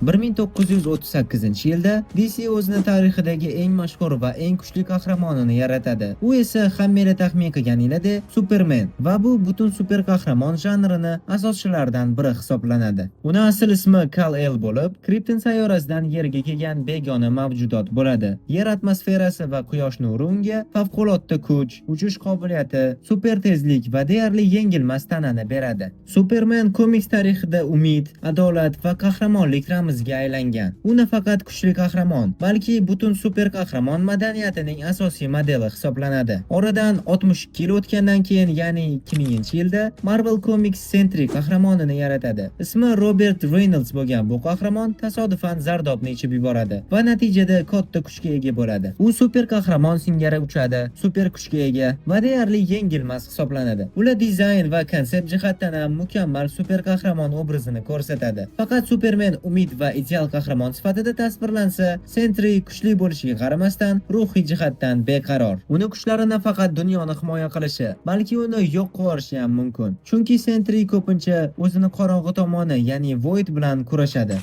1938-yilda DC o'zini tarixidagi eng mashhur va eng kuchli qahramonini yaratadi. U esa, hammanglar taxmin qilganinglardek, Superman va bu butun super qahramon janrini asoschilaridan biri hisoblanadi. Uni asl ismi Kal-El bo'lib, Krypton sayyorasidan Yerga kelgan begona mavjudot bo'ladi. Yer atmosferasi va quyosh nuri unga favqulodda kuch, uchish qobiliyati, super tezlik va deyarli yengilmas tanani beradi. Superman komiks tarixida umid, adolat va qahramonlik ramziga aylangan. U nafaqat kuchli qahramon, balki butun super qahramon madaniyatining asosiy modeli hisoblanadi. Oradan 62 yil o'tgandan keyin, ya'ni 2000-yilda Marvel Comics Sentry qahramonini yaratadi. Ismi Robert Reynolds bo'lgan bu qahramon tasodifan zardobni ichib yuboradi va natijada katta kuchga ega bo'ladi. U super qahramon singari uchadi, super kuchga ega va deyarli yengilmas hisoblanadi. Ular dizayn va konsept jihatdan ham mukammal super qahramon obrazini ko'rsatadi. Faqat Superman umid va ideal qahramon sifatida tasvirlansa, Sentry kuchli bo'lishiga qaramasdan ruhiy jihatdan beqaror. Uni kuchlari nafaqat dunyoni himoya qilishi, balki uni yo'q qilib yuborishi ham mumkin. Chunki Sentry ko'pincha o'zini qorong'i tomoni, ya'ni Void bilan kurashadi.